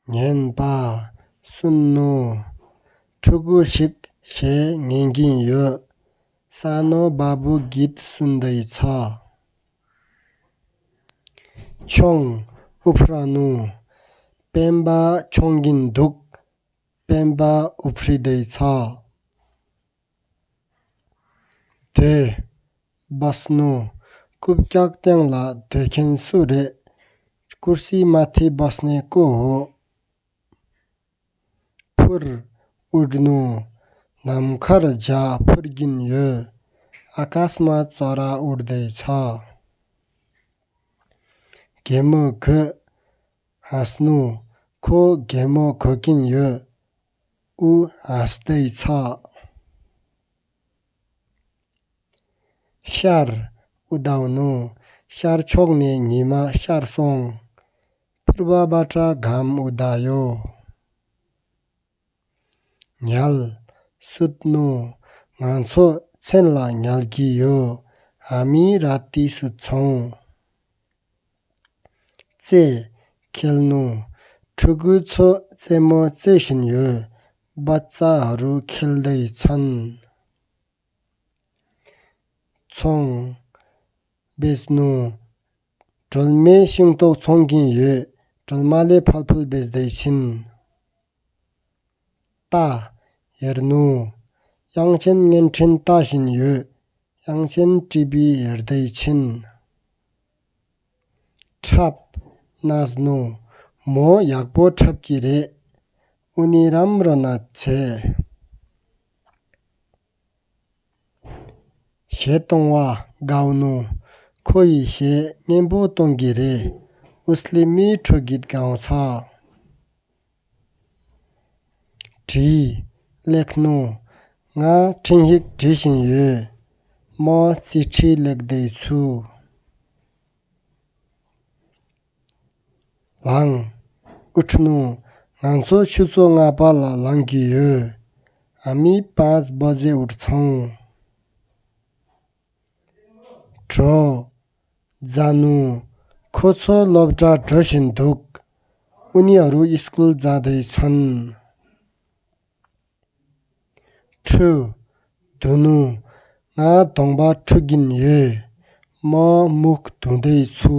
년바 순노 ठुकुसिक शे ङेङ्गियो सानो बाबु गीत सुन्दैछ। छोङ उफ्रनु पेम्बा छोङ्गिन्दुक पेम्बा उफ्रिँदैछ। धे बस्नु कुप्क्याक्त्याङ्ला धेखेन्छु रे कुर्सीमाथि बस्ने को हो। फुर उड्नु धम्खर झ्या फुर्गिन्यो आकाशमा चरा उड्दैछ। घेमघ हाँस्नु खो घेमो घोकिन्यो उ हाँस्दैछ। स्यार उदाउनु स्यार छोग्ने ङिमा स्यारसोङ पूर्वबाट घाम उदायो। ङ्याल सुत्नु ङान्छो छेन्ला ङ्याल्कियो हामी राति सुत्छौँ। चे खेल्नु ठुकु छो चेमो चेसिन्यो बच्चाहरू खेल्दैछन्। छोङ बेच्नु ढोल्मे सिङ्तो छोङ्गियो ढोल्माले फलफुल बेच्दैछिन्। ता हेर्नु याङ्छेन ङेन्ठेन तासिन्यो याङ्छेन टिभी हेर्दैछिन्। ठ्याप नाच्नु मो याक्पो ठ्याप्की रे उनी राम्रो नाच्छे। सेतोङ्वा गाउनु खोइ से ङेम्बो तोङ्गी रे उसले मिठो गीत गाउँछ। ढी लेख्नु ङा ठिहिक ढिसिन्यो म चिठी लेख्दैछु। लाङ उठ्नु ङान्छो छिचो ङापाला लाङ्कियो हामी 5 बजे उठ्छौँ। ढ्रो जानु खोछो लोब्टा ढोसिन्धुक उनीहरू स्कुल जाँदैछन्। ठु धुनु ङा धोङ्बा ठुकिन्यो म मुख धुँदैछु।